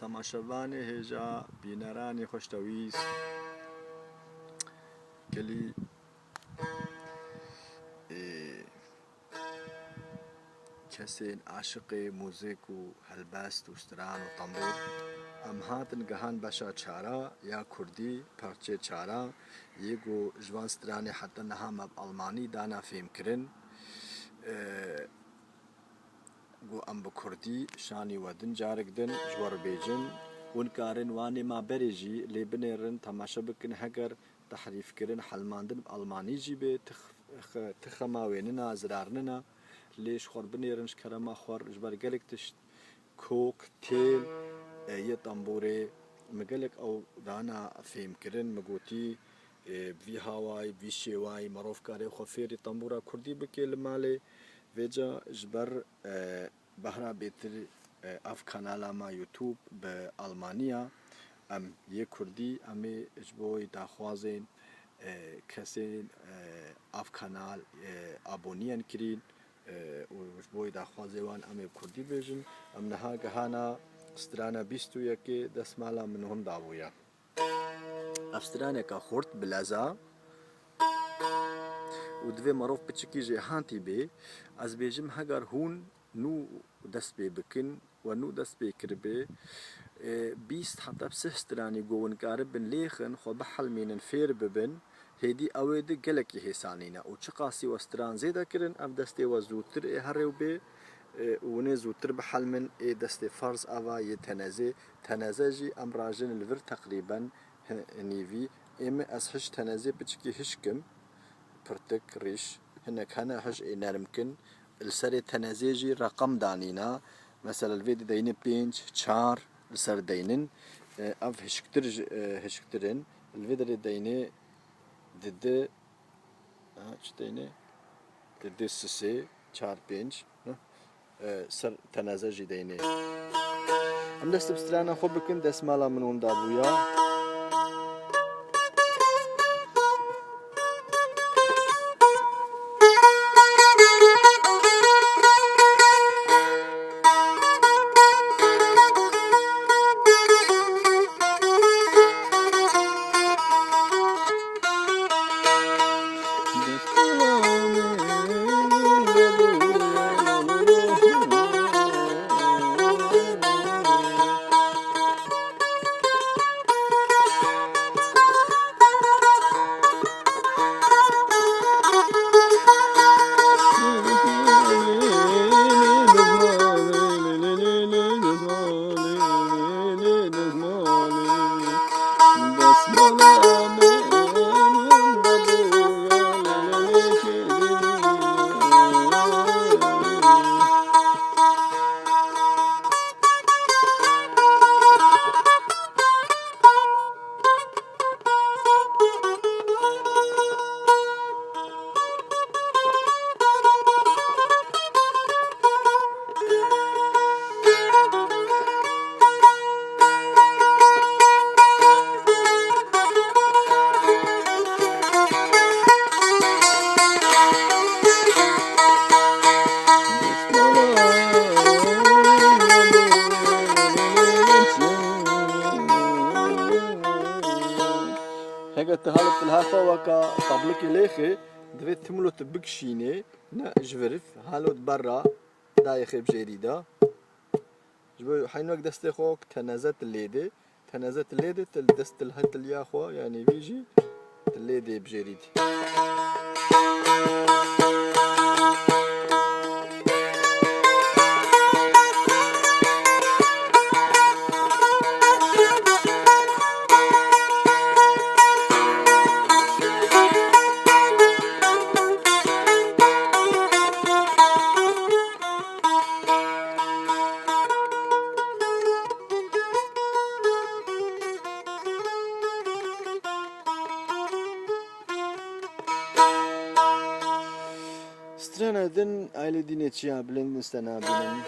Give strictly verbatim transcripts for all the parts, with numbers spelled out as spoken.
Temaşevanê hêja, bîneranê xweşdewîst, gelî, ê, kesên aşiqê muzîk û helbest û stran û tembûr, em hatin gihan beşa çara ya kurdî, parçê çara, yê ku ji van stranê heta niha me bi almanî dana fêmkirin. Ê, Ku em bi kurdî şanî we din carek din ji we re bêjin. Hûn karin wanê ma berê jî lê binêrin, temaşe bikin, heger tehrîfkirin, helmandin bi almanî jî bê, ti x-, x-, ti xema wê nina, zirar nina. Lê ji xwe re binêrin, ji kerema xwe re, ji ber gelek tişt, kok, têl, e, yê tembûrê, min gelek ew dana fêmkirin, min gotî, e, bi vî hawayî, bi vî şêwayî, merov kare xwe fêrî tembûra kurdî bike li malê. Vêca ji ber, e, behra bêtir, e, ev kanala me YouTube bi almanî ya, em yê kurdî, em ê ji bo daxwazên, e, kesên, e, ev kanal, e, abonî yên kirîn, e, û ji bo daxwazê wan em ê bi kurdî bêjin. Em niha gihana strana bîst û yekê, Destmala Min Hûn Dabûya. Ev straneke xurt bi leza û divê merov piçikî jêhatî bê. Ez bêjim, heger hûn nû dest pê bikin we nû dest pê kiribê, e, bîst heta bi sih stranî ku hûn karibin lêxin, xwe bihelmînin, fêr bibin, hêdî ew ê di gelekî hêsanî ne. Û çiqasî we stran zêde kirin, ev destê we zûtir ê here û bê, e, û hûn ê zûtir bihelmin, ê destê ferz ava yê tenezê. Teneze jî em rajin li vir teqrîben hi-, nîvî. Ê min ez hişk tenezê piçikî hişk im, pirtik, rîş, hinek hene hişk ê nerm kin. Li serê tenezê jî reqem danîna. Mesela li vê de deyne pênc, çar, li ser deynin. E, ev hişktir ji, e, hişktir in. Li vê derê deyne didi, ha, çi deyne? Didi sisê, çar, pênc, ne? E, ser teneze jî deynê. Em dest bi strana xwe bikin, Destmala Min Hûn Dabûya. Heger tu halê tilha xwe weka tablikê lêxê, divê timlo tu bikişînê, ne ji vir, halo di ber re, dayê xê bijêrî de. Ji bo heyn wek destê xwe, teneze tu lê dê, teneze tu lê dê, tu li dest, tu li her tiliya xwe, yanî vî jî, tu lê dê bijêrî dî. Strana din ailê dînê çiya bilind niste nabînin.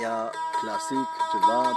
Ya klasîk, civat.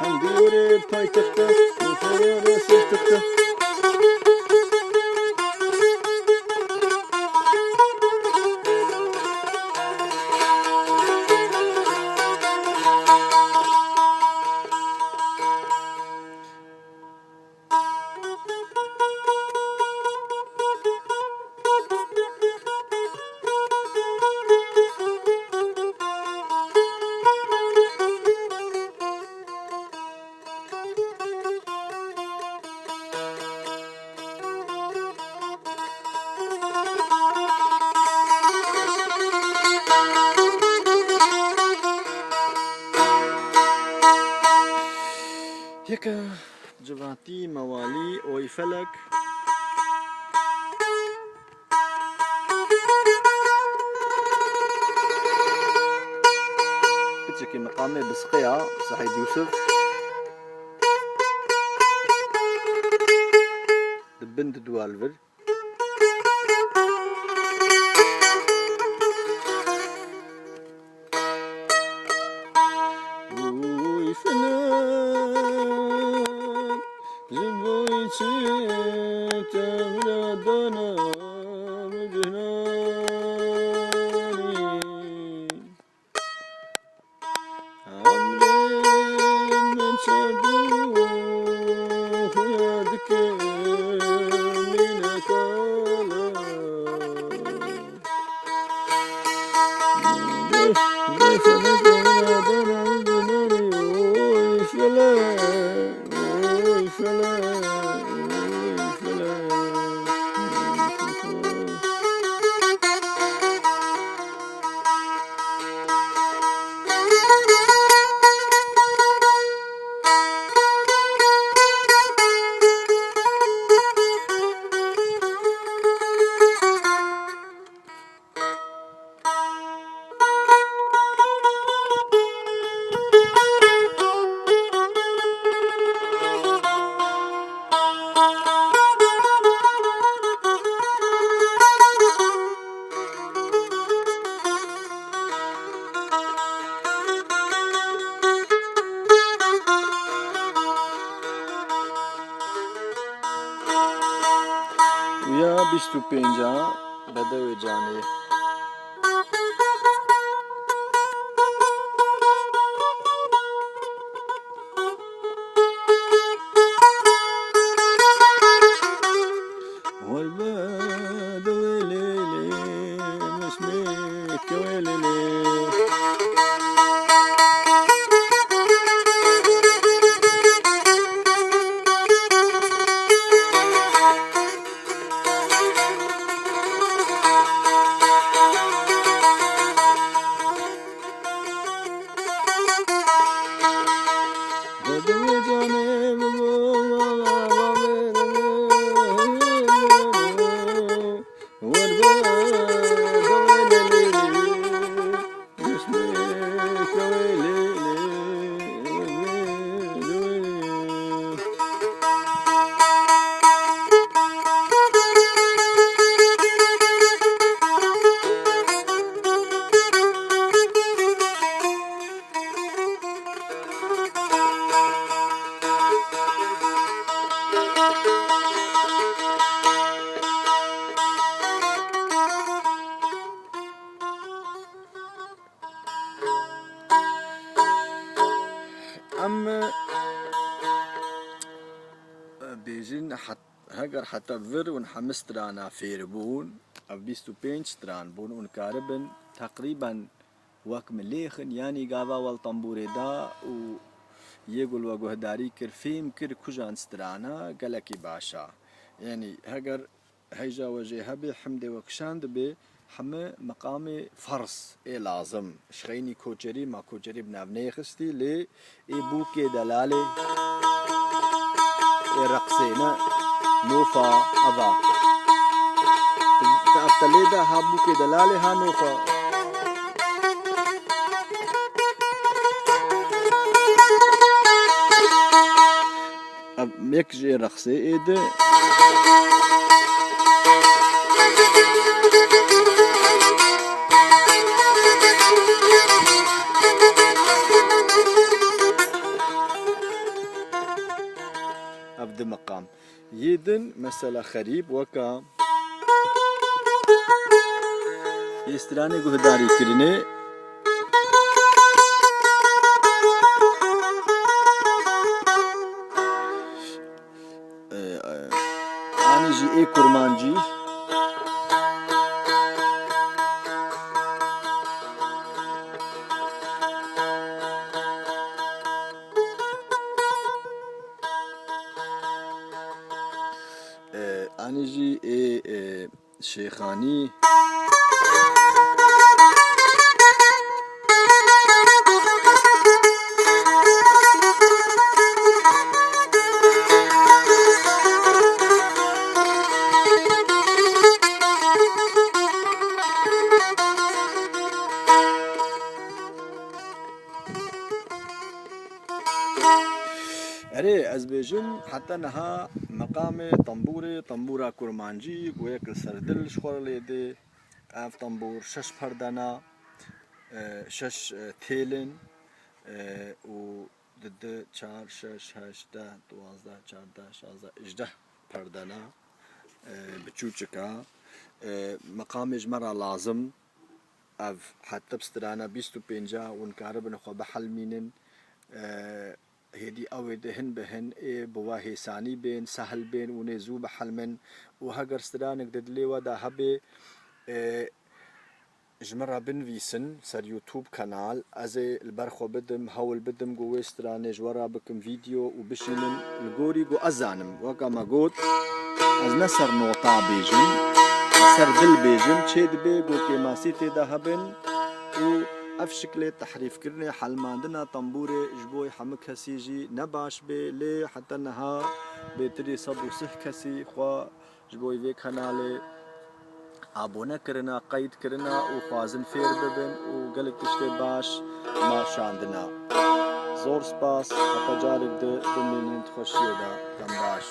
Hemdûrê paytexte, Ankara'da sırtıkta. Yeke civatî mewalî oy felek. Piçekî miqamê bisqeya Sehîd Yûsif. Di bin di dua li vir. Wî felek, ji bo çi te min re dana min cihnanî? Emrê min çawa xuya dike mîna kala. Ya bîst û pênc a Bedewê Canê. Heger heta vir hûn hemî strana fêr bûn, ev bîst û pênc stran bûn, hûn karibin teqrîben wek min lêxin, yanî gava wel tembûrê da û yê ku li we guhdarî kir, fêm kir kujan strana gelekî baş a. Yanî heger heyja we jê hebe, himdê we kişandibê, heme meqamê ferz ê lazim. Ji xeynî koçerî, ma koçerî bi nav neyê xistî, lê ê bûkê delalê, ê reqsê ne, nofa, eva. Te ev te lê da, ha bûkê delalê, ha nofa. Ev yek jê reqsê ê di. Ev di meqam. Yê din mesela xerîb weka. Yê stranê guhdarî kirinê. E, e, anî jî ê kurmancî. E, anî jî ê, e, Şêxanî. Erê, ez bêjim, heta niha meqamê tembûrê, tembûra kurmancî, ku yek li ser dil ji xwe re lê dê. Ev tembûr şeş perdena, e, şeş, e, têl in, e, û di du, çar, şeş, heşt, deh, duwazdeh, çardeh, şazdeh, hejdeh perdena, e, biçûçik a. E, meqamê ji me re lazim, ev heta bi strana bîst û pênc a, hûn karibin xwe bihelmînin. E, Hêdî ew ê di hin bi hin ê bi we hêsanî bên, sehl bên, hûn ê zû bihelmin û heger stranek di dilê we de hebe, e, ji min re binivîsin ser YouTube kanal, ez ê li ber xwe bidim, hewl bidim ku wê stranê ji we re bikim vîdeo û bişînim li gorî ku ez zanim. Weka me got, ez ne ser nota bêjim, ez ser dil bêjim, çê dibe ku kêmasî tê de hebin û ev şiklê tehrîfkirinê, helmandina tembûrê ji bo hemû kesî jî ne baş bê, lê heta niha bêtirî sed û sih kesî xwe ji bo vê kanalê abone kirina, qeyd kirina û xwazin fêr bibin û gelek tiştê baş ma şandina. Zor spas, heta carek di bimînin, di xweşiyê de, dem baş.